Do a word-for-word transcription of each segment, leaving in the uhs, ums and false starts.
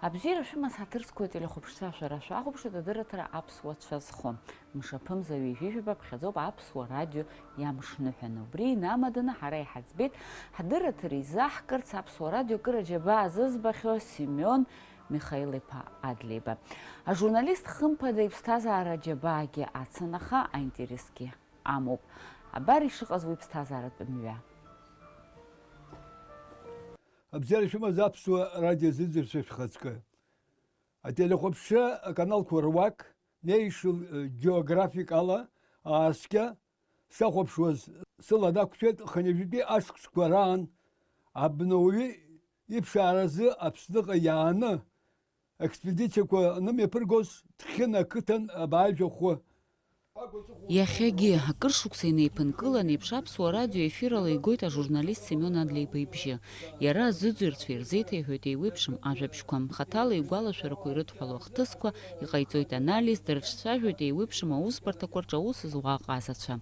Абзиара шәымаз ҳаҭыр зқәу ателехәаԥшцәа, шәара шәахәаԥшуеит адырраҭара Аԥсуа цәа зхо. Мшаԥымза ҩажәи жәаба ԥхьаӡоуп Аԥсуа радио иамшныҳәаны. Убри инамаданы ҳара иҳаӡбеит ҳдырраҭара изаҳкырц Аԥсуа радио акыр аџьабаа зызбахьоу Семион Михаил-иԥа Адлеиба. Ажурналист хымԥада иԥсҭазаара аџьабаагьы ацын, аха аинтересгьы амоуп. Абар ишыҟаз уи ԥсҭазааратә мҩа. Абзиара шәымаз аԥсуа радио зыӡырҩцәа шәхаҵкы. Ателехәаԥшра аканалқәа руак, National Geographic ала ааскьа сахәаԥшуаз сыла дақәшәеит хынҩажәитәи ашықәсқәа раан абнауаҩы иԥшааразы Аԥсныҟа иааны Експедициақәа анымҩаԥыргоз, Ҭхьына ақыҭан абаажә ахәы. Иахьагьы, акыр шықәса инеиԥынкылан еиԥш, Аԥсуа радио ефирала игоит ажурналист Семион Адлеиба ибжьы. Иара азыӡырҩцәа ирзеиҭеиҳәоит еиуеиԥшым ажәабжьқәа, хаҭала игәалашәарақәа ирыдҳәалоу ахҭысқәа, иҟаиҵоит анализ, дырҿцәажәоит еиуеиԥшым аусбарҭақәа рҿы аус зуа аҟазацәа.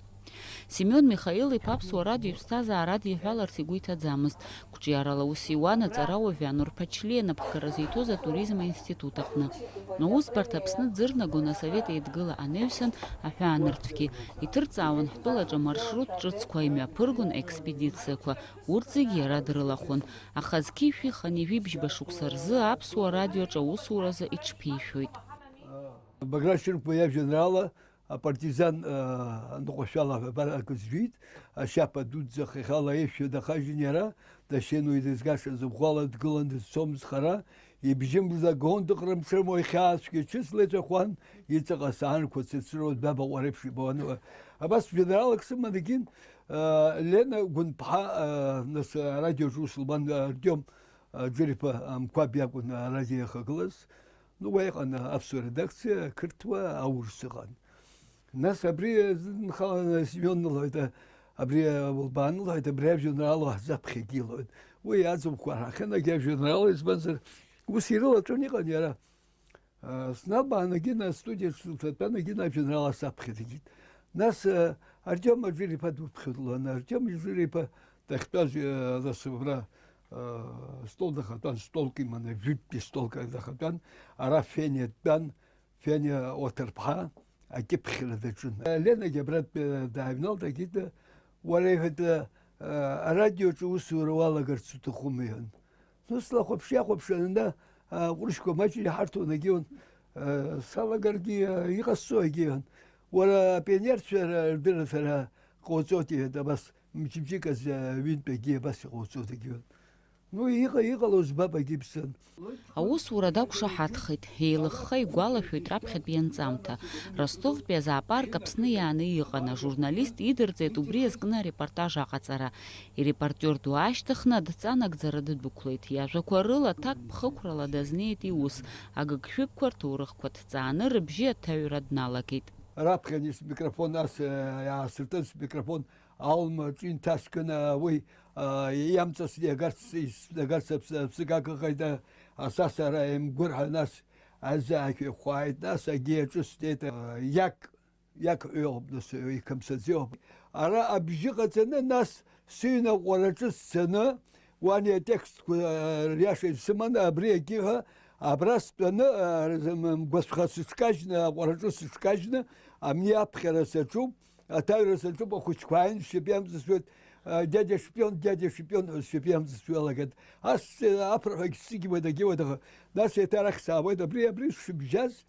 Семион Михаил-иԥа Аԥсуа радио иԥсҭазаара адиҳәаларц игәы иҭаӡамызт. Қәҿиарала аус иуан аҵарауаҩ Вианур Ԥачлиа напхгара зиҭоз атуризм аинститут аҟны. Аусбарҭа Аԥсны дзырнагон Асовет Еидгыла анаҩсан аҳәаанырцәгьы. Иҭырҵаауан ҳтәылаҿы амаршрут ҿыцқәа, имҩаԥыргон аекспедициақәа. Урҭ зегьы иара дрылахәын. Аха зқьи жәшәи хынҩажәи бжьба шықәса рзы Аԥсуа радиоаҿы аусуразы иҽԥишәоит. Баграт Шьынқәба иажәеинраала апартизан, аа, аныҟәашәала абар акы зжәит, ашьаԥа дуӡӡа хыхьала ишәа дахажьын иара, дашьын уи дызгашаз ӷәӷәала дгылан дызцомызт хара, ибжьы мзагон дыҟрымцрымо ихьаацәгьа ҽыслеиҵәахуан, иҵаҟа саанқәа цырцыруа дәабаҟа реиԥш ибауан. Абас жәеинраалак сыман егьин, аа, Лена Гәынԥҳа, аа, нас арадиоҿы ус лбан, Артиом, аа, Џыр-иԥа Амқәаб иакәын арадио иахагылаз. Ну, уа иҟан аԥсуа редакциа, ақырҭуа, аурыс ыҟан. Нас абри зынхаланы Семион лҳәеит, абри улбааны лҳәеит, абри ажәеинраала ҳзаԥхьагьы илҳәеит. Уи аӡбахә ҳахьынагьы ажәеинраала, избанзар, ус ирылаҵәон иҟан иара. А, сналбаанагьы нас, студиаҿ сылҭатәанагьы нас ажәеинраала саԥхьа дгеит. Нас, а, Артиом Аџыр-иԥа дуԥхьон лҳәан, Артиом Аџыр-иԥа дахьтәаз, а, нас убра, а, стол дахатәан, столк иманы, жәытәтәи столк дахатәан, ара Фениа дтәан, Фениа Оҭырԥҳа акьыԥхьра даҿын. Ленагьы абратә дааҩналт, Агида, уара, иҳәеит, арадиоҿы усура уалагарц уҭахума, иҳәан. Ну, слахәаԥш-иахәаԥшуан, ана, аҟәрышьқәа маҷ иҳарҭон, егьион, салагаргьы, иҟасҵо, егьион. Уара апионерцәа рдырраҭара ҟауҵоит, иҳәеит, абас, мчыбжьык азы ҩынтә егьи абас иҟауҵоит, егьион. Ну, иҟа-, иҟало збап, агьыԥсҭан. Аусура дақәшаҳаҭхеит, еилыхха игәалашәоит раԥхьатәи анҵамҭа. Ростовтәи азоопарк Аԥсны иааны иҟан, ажурналист идырҵеит убри иазкны арепортаж аҟаҵара. Ирепортиор ду аашьҭыхны адҵа нагӡара дыдәықәлеит. Иажәақәа рыла, ҭакԥхықәрала дазнеит иус, агыгшәыгқәа рҭоурыхқәа ҭҵааны рыбжьы аҭаҩра дналагеит. Раԥхьан смикрофон ас, э, иаасыртын, смикрофон Алма аҿы инҭаскын, уи, а, иамҵасны иагарц, иагарц аԥс-, аԥсык агыҟаит, а, асасара еимгәырҳа, нас азаахь ихәааит, нас агьи аҿы стеит, а, иак, иак ҳәоуп, нас, иқамсаӡеиуп. Ара абжьы ҟаҵаны, нас сыҩны аҟәараҿы сцаны, уан атекстқәа, а, риаша исыманы, абри агьиҳәа абра стәаны, а, мгәацәха сыҽкажьны, аҟәараҿы сыҽкажьны, амни аԥхьара саҿуп. Аҭаҩра саҿуп, ахәыҷқәа ааин, сшьапы иамҵасуеит, а, дядя шпион, дядя шпион ҳәа сшьапы иамҵасуа иалагеит. Ас, э, аԥырҳәагь сцыгьуеит, агьиуеит, аха нас еиҭа арахь саауеит, абри, абри сшыбжьаз,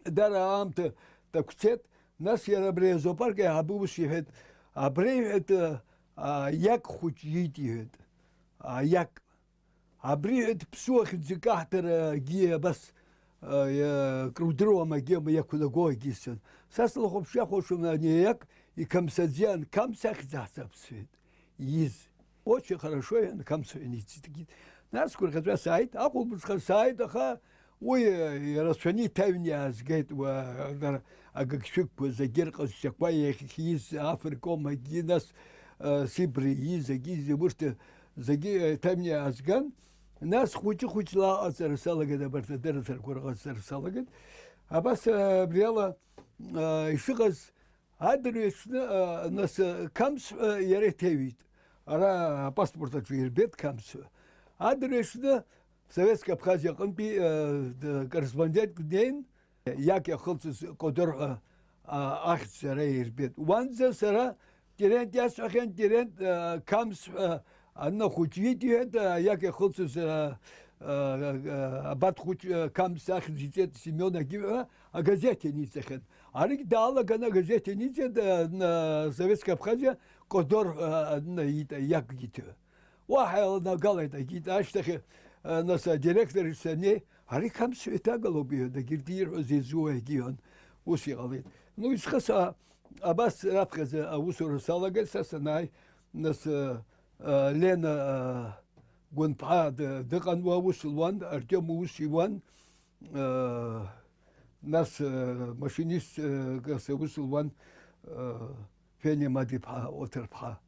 дара аамҭа дақәцеит, нас иара абри азоопарк аиҳабы ус иҳәеит, абри, иҳәеит, а, а, иак хәыҷ иит, иҳәеит, а, иак. Абри дыԥсуа хьӡык аҳҭарагьы абас, а, иа-, крудыруам, агьама иақәнаго агьисын. Са слыхәаԥш-иахәаԥшуан, ани иак икамсаӡеан, Камс ахьӡ аҳҭап сҳәеит, ииз. Очень хорошо, иан Камс ҳәа иниҵит. Нас сгәырӷьаҵәа сааит, ахәылбыҽха сааит, аха уи, а, ирацәаны иҭаҩны иаазгеит, уа, дара агыгшәыгқәа зегьы рҟазшьақәа иахьиз, афыркомагьы, нас, а, сибра ииз, агьи, урҭ зегьы, э, ҭамниа аазган, нас хәыҷы-хәыҷла аҟаҵара салагеит, абарҭ адырраҭарақәа рҟаҵара салагеит. Абас, э, абри ала, э, ишыҟаз, адырҩаҽны, э, нас, э, Камс ҳәа иара иҭеиҩит. Ара апаспорт аҿы ирбеит Камс ҳәа. Адырҩаҽны Советская Абхазиа аҟынтәи, э, д-, корреспондентк днеин, иак иахылҵыз Кодор ҳәа, а, ахьӡ сара ирбеит. Уанӡа сара Терент иасҳәахьан, Терент, э, Камс ҳәа аныхәыҷ ииҭеит, э, иак иахылҵыз, э, э, э, абат хәыҷ, э, Камс ахьӡ иҵеит Семион Агиҳәа агазеҭ ианиҵахьан. Аригь даалаган агазеҭ ианиҵеит, э, н-, Советская Абхазия Кодор ҳәа, э, н-, иит-, иак иҭеит. Уаҳа илнагалеит, агит ашьҭахь, э, нас, адиректор саннеи, ари Қамс ҳәа иҭагалоуп, иҳәан, дагьырҭ ирҳәоз еизуа егьиҳәан, ус иҟалеит. Ну, исхы са абас раԥхьаӡа аусура салагеит, са санааи, нас, э, э, Лена, э, Гәынԥҳа ды-, дыҟан уа, ус луан, Артиом ус иуан, э, нас, э, машинист, э, кас ус луан, э, Фениа Мадиԥҳа, Оҭырԥҳа.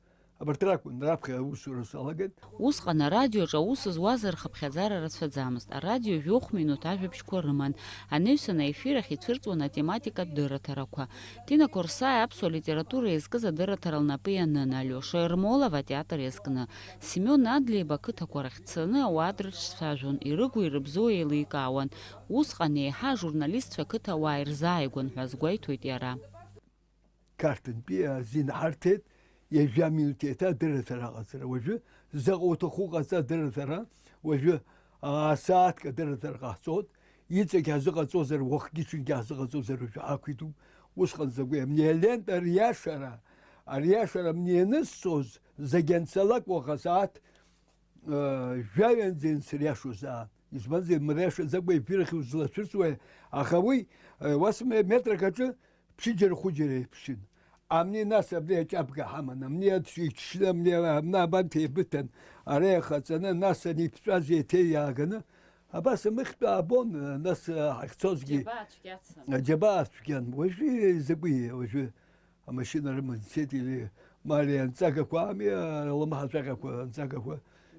Абарҭ ракәын, раԥхьа аусура салагеит. Усҟан арадиоҿы аус зуаз рхыԥхьаӡара рацәаӡамызт. Арадио жәохә минуҭ ажәабжьқәа рыман. Анаҩсан аефир ахь ицәырҵуан атематикатә дырраҭарақәа. Ҭина Қорсаиа аԥсуа литература иазкыз адырраҭара лнапы ианын, Алиоша Ермолов атеатр иазкны. Семион Адлеиба ақыҭақәа рахь дцаны ауаа дрыҿцәажәон, ирыгу-ирыбзоу еиликаауан. Усҟан еиҳа ажурналистцәа ақыҭауаа ирзааигәан ҳәа азгәеиҭоит иара. Қарҭынтәи азин ҳарҭеит, ҩажәа минуҭ еиҭа адырраҭара аҟаҵара. Уажәы заҟа уҭаху ҟаҵа адырраҭара, уажәы, аа, сааҭк адырраҭара ҟаҳҵоит, иҵегь ҳазыҟаҵозар, уахгьы-ҽынгьы ҳазыҟаҵозар уажәы ҳақәиҭуп. Усҟан закәи, абни алента ариашара, ариашара абни ианысҵоз, зегь анцалак уаха асааҭ, э, жәаҩанӡа иансыриашоз аан. Избанзар, имыриашаӡакәа ефир ахь узлацәырҵуеи? Аха уи, э, уа сымҩа метрак аҿы ԥшьыџьара-хәыџьара еиԥшын. Амни нас абри аҷабга ҳаман, амни аӡә иҽшьны, амни абна абанҭ еибыҭан, ара иахаҵаны, нас ани иԥҵәаз еиҭа иааганы, абас амыхьтә аабон, нас, э, ҳахьцозгьы. Џьабаа цәгьацын. Аџьабаа цәгьан. Уажәы закәи, уажәы амашьына рыман дцеит, или, ма ари анҵагақәа ами, алымҳа ҵәаҟьақәа, анҵагақәа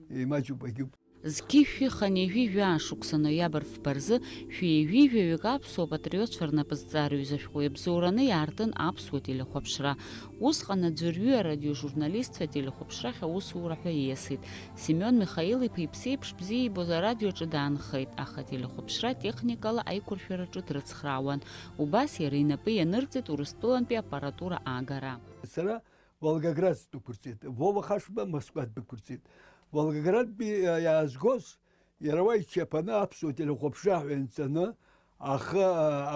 имаҷуп, агьуп. Зқьи шәи хынҩажәи жәаа шықәса ноиабр фба рзы шәи ҩажәи жәаҩык аԥсуа патриотцәа рнапы зҵар ҩыза шәҟәы иабзоураны иаартын аԥсуа телехәаԥшра. Усҟан аӡәырҩы арадиожурналистцәа ателехәаԥшрахь аусура ҳәа ииасит. Семион Михаил-иԥа иԥсеиԥш бзиа ибоз арадиоҿы даанхеит, аха ателехәаԥшра техникала аиқәыршәараҿы дрыцхраауан. Убас иара инапы ианырҵеит Урыстәылантәи аппаратура аагара. Сара Волгоград сдәықәырҵеит. Вова Хашба Москва ддәықәырҵеит. Волгоградтәи, а, иаазгоз, иара уа ичаԥаны аԥсуа телехәаԥшра ҳәа ианҵаны, ахы,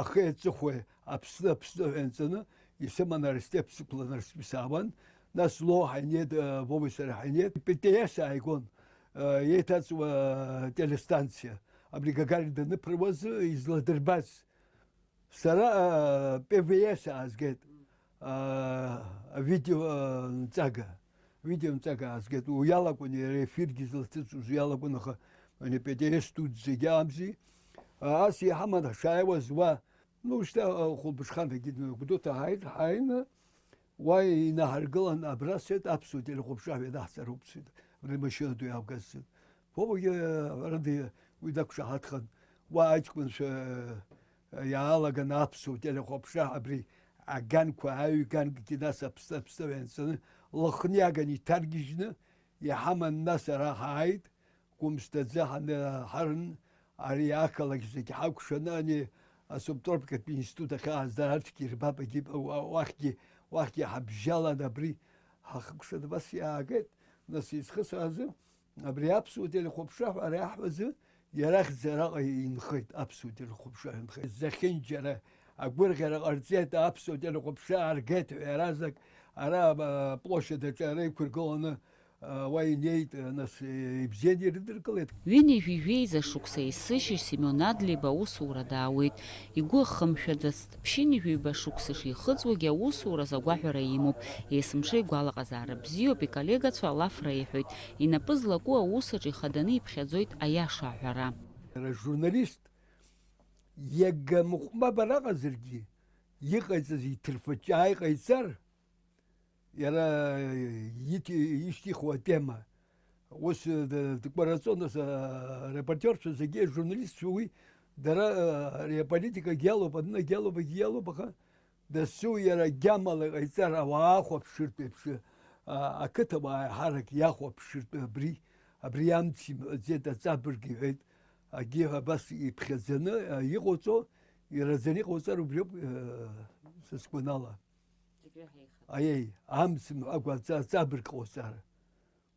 ахи аҵыхәеи, Аԥсны, Аԥсны ҳәа ианҵаны, исыман арестеп сықәлан, арестеп саауан. Нас Лоу ҳаиниеит, а, Вовеи сареи ҳаиниеит. П Т С ааигон, а, еиҭаҵуа телестанциа. Абри Гагарин даныԥыруаз изладырбаз. Сара, а, П В С аазгеит, а, авидео, а, нҵага, видео нҵага аазгеит, уи иалакәын иара ефиргьы злацәыцәоз, уи иалакәын, аха ани П Т С дуӡӡагьы амзи. А, ас иҳаман ҳшааиуаз уа, ну, шьҭа, а, Хәылбыҽханагьы Гәдоуҭа ҳааит, ҳааины, уа инаҳаргылан, абра сҳәеит, аԥсуа телехәаԥшра ҳәа ианаҳҵароуп, сҳәеит, абри амашьына ду иаавгаз, сҳәеит. Вовагьы, а, ҳәарада, уи дақәшаҳаҭхан, уа аҷкәынцәа, а, иаалаган аԥсуа телехәаԥшра абри аганқәа, аҩганкгьы, нас Аԥсны, Аԥсны ианҵаны, Лыхниаган иҭаргьежьны иҳаман, нас ара ҳааит, Гәымсҭаӡы ҳаны ҳарын, ари ақалақь зегь ҳакәшаны, ани асубтропикатә институт ахьааз дара аӡәгьы ирбап, егьи-, уа-, уахьгьы, уахьгьы ҳабжьалан абри ҳахыкәшаны абас иаагеит, нас изхысҳәаазы, абри аԥсуа телехәаԥшра ҳәа ара иаҳҳәазы, иара ахьӡ араҟа инхеит, аԥсуа телехәаԥшра ҳәа инхеит. Зехьынџьара агәырӷьара ҟарҵеит, аԥсуа телехәаԥшра ааргеит ҳәа иаразнак ара, а, аплощадь аҿы ара иқәыргыланы, а, уа инеит, а, нас, э, ибзианы ирыдыркылеит. Ҩынҩажәи жәеиза шықәса есышьыжь Семион Адлеиба аусура даауеит. Игәы ахымшәаӡацт, ԥшьынҩажәи ҩба шықәса шихыҵуагьы аусураз агәаҳәара имоуп, есымша игәалаҟазаара бзиоуп, иколлегацәа алафра иҳәоит, инапы злаку аус аҿы ихаданы иԥхьаӡоит аиаша аҳәара. Иара журналист, иага мыҟәмабар аҟазаргьы, иҟаиҵаз иҭырфыҷаа иҟаиҵар, иара ит-, ишьҭихуа атема. Ус д-, дкәараҵон, ас, а, репортерцәа зегьы, ажурналистцәа уи, дара, а, ари аполитикагьы иалоуп, адунагьы иалоуп, агьы иалоуп, аха дасу иара агьамала иҟаиҵар, ауаа ахәаԥшыртә еиԥш, а, ақыҭауаа ҳарак иахәаԥшыртә абри, абри амц имҳәаӡеит, аҵабырг иҳәеит. Акгьы абас иԥхьаӡаны, а, иҟоуҵо, ираӡаны иҟоуҵар убриоуп, э, са сгәанала. Зегь реиҳа еиӷьуп. Аиеи, амц мҳәакәа аҵа-, аҵабырг ҟауҵар.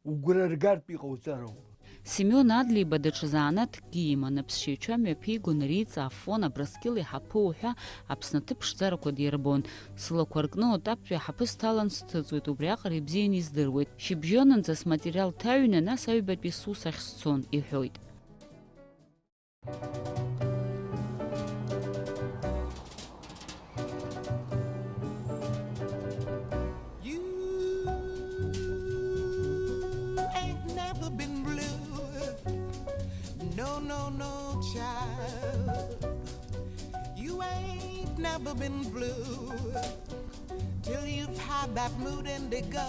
Угәра ргартә иҟауҵароуп. Семион Адлеиба даҽа заанаҭкгьы иман, аԥсшьаҩцәа мҩаԥигон Риҵа, Афон, Абрыскьыл иҳаԥы уҳәа Аԥсны аҭыԥ-ԥшӡарақәа дирбон. Сылақәа ркны Отаԥтәи аҳаԥы сҭалан сҭыҵуеит, убриаҟара ибзианы издыруеит. Шьыбжьонынӡа сматериал ҭаҩны, нас аҩбатәи сусахь сцон, иҳәоит. You ain't never been blue. No, no, no, child. You ain't never been blue till you've had that mood indigo.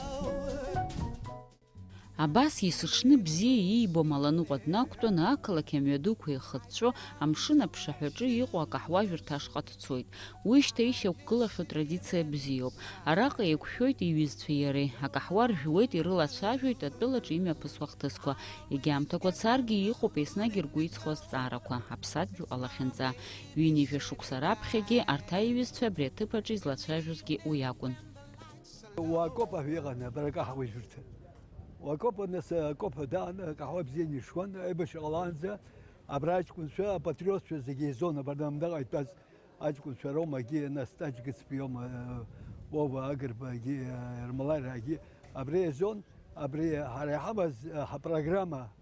Абас есыҽны бзиа иибо амаланыҟәа днақәтәаны, ақалақь амҩадуқәа еихыҵәҵәо, амшын аԥшаҳәаҿы иҟоу акаҳуажәырҭа ашҟа дцоит. Уи шьҭа ишьақәгылахьоу традициа бзиоуп. Араҟа еиқәшәоит иҩызцәеи иареи, акаҳуа ржәуеит, ирылацәажәоит атәылаҿы имҩаԥысуа ахҭысқәа. Егьа аамҭақәа царгьы, иҟоуп еснагь ргәы иҵхо азҵаарақәа, аԥсадгьыл алахьынҵа. Ҩынҩажәа шықәса раԥхьагьы арҭ аиҩызцәа абри аҭыԥ аҿы излацәажәозгьы уи акәын. Уа акоп ҳәа иҟан, абра акаҳуажәырҭа. Уа акоп, нас, акоп ҳәа даан, акаҳуа бзианы ишуан, аибашьра ҟалаанӡа абра аҷкәынцәа, апатриотцәа зегьы еизон, абарҭ амдаҟа итәаз аҷкәынцәа Ромагьы, нас Таҷ Гыцбиома, Вова Агрбагьы, Ермолаи Рагьы, абра еизон, абри ҳара иҳамаз, ҳапрограмма,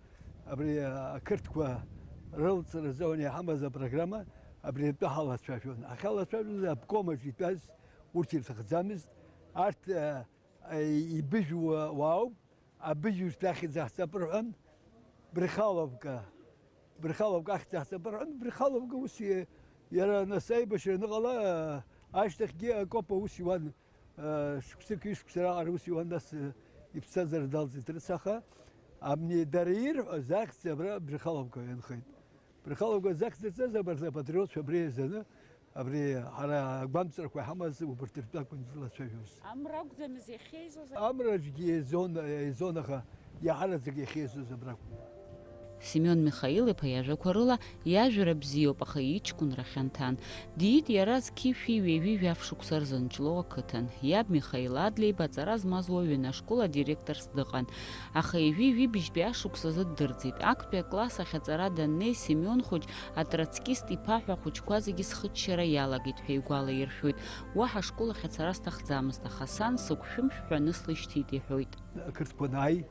абри ақырҭқәа рылҵра азыҳәан иҳамаз апрограмма, абри атәы ҳалацәажәон. Ҳахьалацәажәоз обкомаҿ итәаз урҭ ирҭахӡамызт. Арҭ, а, а, ибыжәуа уаауп, абыжәырҭа ахьӡ аҳҵап рҳәан, Брехаловка, Брехаловка ахьӡ аҳҵап рҳәан, Брехаловка ус и-, иара нас аибашьра аныҟала, а, ашьҭахьгьы акопа ус иуан, а, шықәсык ҩышықәса раҟара ус иуан, нас, а, иԥсҭазаара далҵит рыцҳа, аха абни дара ирҳәаз ахьӡ абра Брехаловка ианхеит. Брехаловка захьӡырҵаз абарҭ апатриотцәа абри еизаны, абри ҳара агәамҵрақәа иҳамаз убарҭ ртәы акәын излацәажәоз. Амра акәӡамыз иахьеизоз? Амраҿгьы еизон, еизон, аха иаҳараӡак иахьеизоз абракәын. Семион Михаил-иԥа иажәақәа рыла, иажәра бзиоуп, аха иҷкәынра хьанҭан. Диит иара зқьи шәи ҩажәи жәаф шықәса рзын Ҷлоу ақыҭан. Иаб Михаил Адлеиба аҵара змаз уаҩын, ашкол адиректорс дыҟан. Аха ҩажәи жәибжьтәи ашықәс азы ддырӡит. Актәи акласс ахь аҵара даннеи, Семион хәыҷ атроцкист иԥа ҳәа ахәыҷқәа зегьы зхыччара иалагеит ҳәа игәалаиршәоит. Уаҳа ашкол ахь ацара сҭахӡамызт, аха сан сыгәшәымшә ҳәаны слышьҭит, иҳәоит. Ақырҭқәа анааи,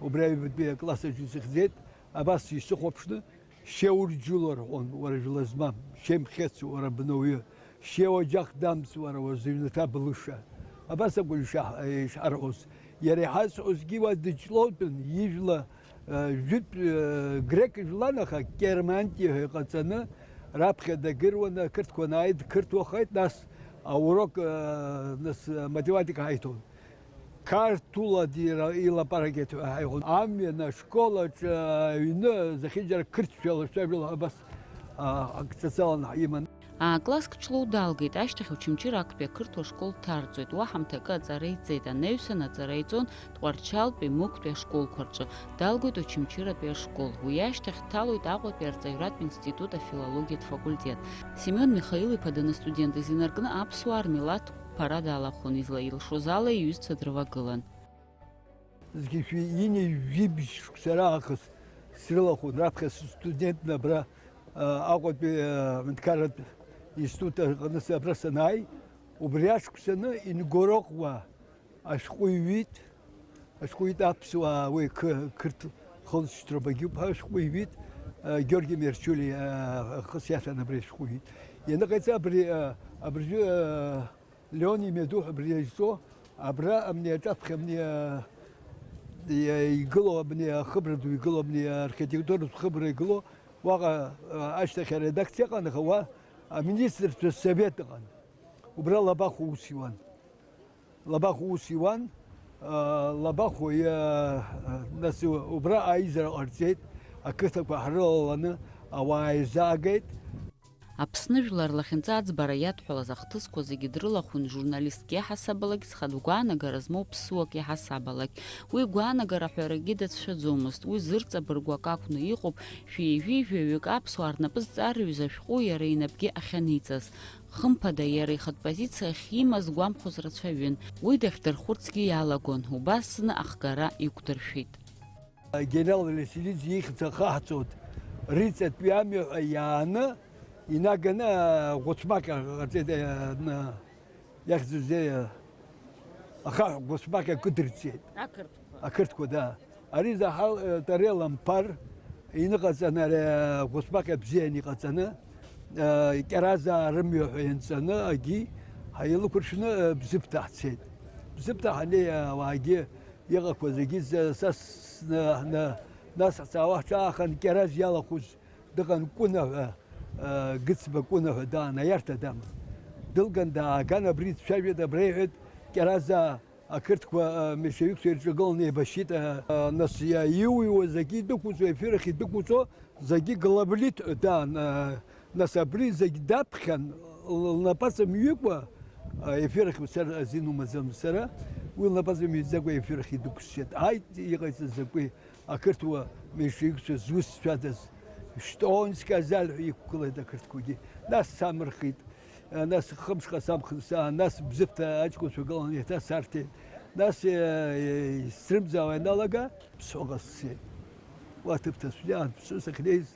убри аҩбатәи акласс аҿы исыхьӡеит, абас исыхәаԥшны, Шьеурџьула рҳәон, уара жәла змам, Шьемхьец, уара бнауаҩы, Шьеуаџьах Дамс, уара уазыҩнаҭа былыша. Абас акәын ишаҳ-, ишҳарҳәоз. Иара иҳазҳәозгьы уа дыҷлоутәын, ижәла, э, жәытә, э, грек жәлан, аха Керманти ҳәа иҟаҵаны, раԥхьа дагыруан, ақырҭқәа анааи дқырҭуахеит, нас аурок, э, нас, э, математика ҳаиҭон. Қарҭула дира илапаракеит ҳәа ҳаиҳәон. Амҩан ашкол аҿы аҩны зехьынџьара қырҭшәала шәажәала абас, а, акцацалан ҳиман. А-класск Ҷлоу далгеит, ашьҭахь Очамчыра актәи ақырҭуа школ дҭарҵоит. Уа ҳамҭакы аҵара иҵеит, анаҩсан аҵара иҵон Тҟәарчалтәи, Мықәтәи ашколқәа рҿы. Далгоит Очамчыратәи ашкол. Уи ашьҭахь дҭалоит Аҟәатәи арҵаҩратә институт афилологиатә факультет. Семион Михаил-иԥа даныстудентыз инаркны аԥсуаа рмилаҭ ԥара далахәын, излаилшоз ала иҩызцәа дрывагылан. Зқьи шәи ҩынҩажәи жәибжь шықәса раахыс срылахәын, раԥхьа сыстудентны абра, а, Аҟәатәи, а, аҳәынҭқарратә институт аҟны абра санааи, убри ашықәсаны Ингороҟуа ашәҟәы иҩит, ашәҟәы иҩит аԥсуаа, уи қы-, қырҭ хылҵшьҭроуп, агьуп ҳәа ашәҟәы иҩит, а, Георги Мерчули, а, ахыс иаҭан абри ашәҟәы иҩит. Ианыҟаиҵа абри, а, абыржәы, а, Леон имҩаду ҳәа абри иазҵо, абра абни аҿаԥхьа абни, а, иа-, игылоу абни ахыбра ду игылоу, абни архитектуратә хыбра игылоу, уаҟа, а, ашьҭахь аредакциа ыҟан, аха уа аминистрцәа совет ыҟан. Убра Лабахәуа ус иуан. Лабахәуа ус иуан, а, Лабахәуа иа-, а, нас убра аизара ҟарҵеит, ақыҭақәа ҳрылаланы ауаа еизаагеит. Аԥсны жәлар лахьынҵа аӡбара иадҳәалаз ахҭысқәа зегьы дрылахәын журналистк иаҳасабалакь, зхатә гәаанагара змоу ԥсуак иаҳасабалакь. Уи гәаанагара ҳәарагьы дацәшәаӡомызт, уи зырҵабыргу акы акәны иҟоуп, шәи ҩажәи жәаҩык аԥсуаа рнапы зҵарҩыз ашәҟәы иара инапгьы ахьаниҵаз. Хымԥада, иара ихатә позициа ахьимаз гәамԥхоз рацәаҩын. Уи дахьдырхәырцгьы иалагон, убас зны ахгара иқәдыршәеит. Генерал Василиӡе ихьӡ ахаҳҵоит, Риҵатәи амҩа ҳәа иааны, инаганы, а, ӷәыцмаҟьа ҟарҵеит, а, на-, иахьӡузеи, а, ахаҳә ӷәыцмаҟьа кыдырҵеит. Ақырҭқәа. Ақырҭқәа, да. Ари заҳал, а, Тариал Амԥар иныҟаҵаны, ари, а, ӷәыцмаҟьа бзианы иҟаҵаны, а, Кьаразаа рымҩа ҳәа ианҵаны, агьи ҳаилықәыршәны, а, Бзыԥҭа ҳцеит. Бзыԥҭа ҳаннеи, а, ауаагьы иҟақәаз зегьы за-, са сны, ҳны, нас ҳҵаауа ҳҿаахан, Кьараз иалахәыз дыҟан Кәына ҳәа, а, Гыцба Кәына ҳәа даан, аиарҭа даман. Дылган дааган, абри дцәажәеит, абра иҳәеит, Кьаразаа ақырҭқәа, а, меншевикцәа ирҿагыланы еибашьит, а, а, нас иа-, иуиуа зегьы идәықәуҵо, ефир ахь идәықәуҵо зегьы главлит ҳәа даан, а, нас абри зегь даԥхьан, л-, лнапаҵа мҩыкәа, а, ефир ахь уцар азин умаӡам сара, уи лнапаҵа мҩаӡакәа ефир ахь идәықәсшьеит. Ааит, иҟаиҵаз закәи? Ақырҭуа меншевикцәа зусҭцәадаз, Штонская заль ҳәа иқәгылеит ақырҭқәагьы. Нас самырхит, нас хымшҟа самхын саа, нас Бзыԥҭа аҷкәынцәа гылан еиҭа сарҭеит. Нас, э, э, срымӡаауа ианалага, Ԥсҳәыҟа сцеит. Уа аҭыԥ ҭацәгьан, Ԥсҳәы сахьнеиз,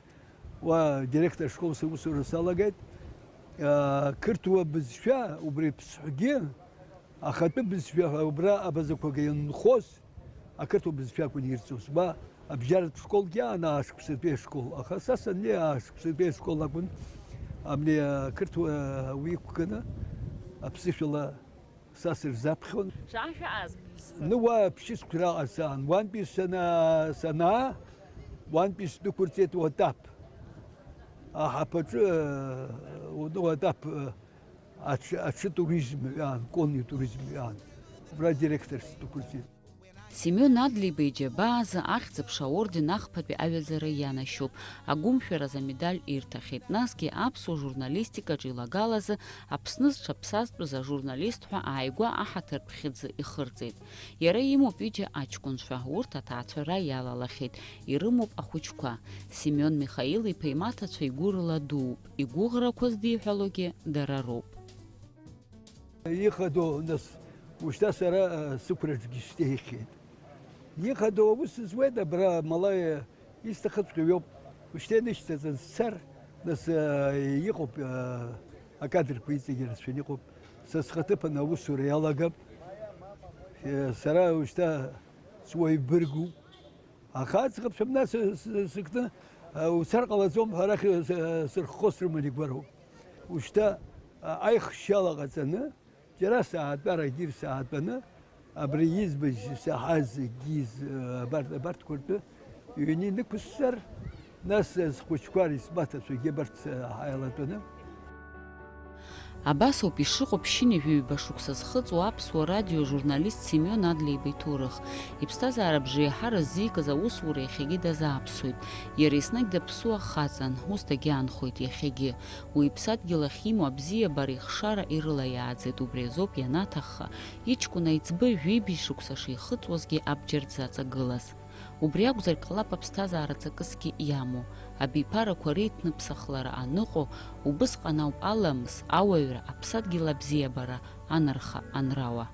уа директор школ сусура салагеит. Э, қырҭуа бызшәа, убри Ԥсҳәгьы, ахатәы бызшәа ҳәа убра абазақәагьы ианынхоз, ақырҭуа бызшәа акәын ирҵоз. Уа абжьаратә школгьы аан, аашықәсатәи ашкол. Аха са саннеи, аашықәсатәи ашкол акәын. Абни ақырҭуа уи иқәганы аԥсышәала са сырзаԥхьон. Шәа-, шәааз бызшәа? Ну, уа ԥшьышықәса раҟа саан. Уантәи сана-, санаа, уантәи сдәықәырҵеит Уатаԥ. Аҳаԥаҿы, э, Уатаԥ, э, аҽы, аҽы туризм ҩаан, конный туризм ҩаан. Убра директор сдәықәырҵеит. Семион Адлеиба иџьабаа азы Ахьӡ-аԥша аорден ахԥатәи аҩаӡара ианашьоуп, агәымшәараз амедаль ирҭахьеит, насгьы аԥсуа журналистикаҿы илагалазы Аԥсны зҽаԥсазтәыз ажурналист ҳәа ааигәа аҳаҭыртә хьыӡы ихырҵеит. Иара имоуп ҩыџьа аҷкәынцәа, урҭ аҭаацәара иалалахьеит, ирымоуп ахәыҷқәа. Семион Михаил-иԥа имаҭацәа игәы рыла дууп, игәыӷрақәа здиҳәалогьы дара роуп. Ихадоу, нас, ушьҭа сара, э, сықәраҿгьы шьҭеихьеит. Ихадоу аус зуеит, абра мала, э, исҭахыҵәҟьоу иоуп. Ушьҭа инышьҭаҵан сцар, нас, э, иҟоуп, э, акадрқәа иҵегьы рацәаны иҟоуп. Са схаҭыԥан аусура иалагап. Э, сара ушьҭа суаҩ быргуп. Аха аӡӷабцәа нас с-, с-, сыкны, а, уцар ҟалаӡом ҳәа арахь, а, с-, сырххо срыман игәароуп. Ушьҭа, а, аихшьала ҟаҵаны, џьара саатәар, егьир саатәаны, абри избаз, исаҳаз, егьиз, а, абарҭ, абарҭқәа ртәы ҩны инықәысҵар, нас, а, схәыҷқәа, исмаҭацәагьы абарҭ, а, ҳаилатәаны. Абас ауп ишыҟоу ԥшьынҩажәи ҩба шықәса зхыҵуа аԥсуа радио ажурналист Семион Адлеиба иҭоурых. Иԥсҭазаара бжеиҳара ззикыз аусура иахьагьы дазааԥсоит. Иара еснагь даԥсуа хаҵан, ус дагьаанхоит иахьагьы. Уи иԥсадгьыл ахь имоу абзиабара ихшара ирылаиааӡеит, убри азоуп ианаҭахха, иҷкәын аиҵбы жәибжь шықәса шихыҵуазгьы абџьар дзаҵагылаз. Убри акәзар ҟалап аԥсҭазаара ҵакысгьы иамоу, абиԥарақәа реиҭныԥсахлара аныҟоу, убысҟан ауп аламыс, ауаҩра, аԥсадгьыл абзиабара анарха анрауа.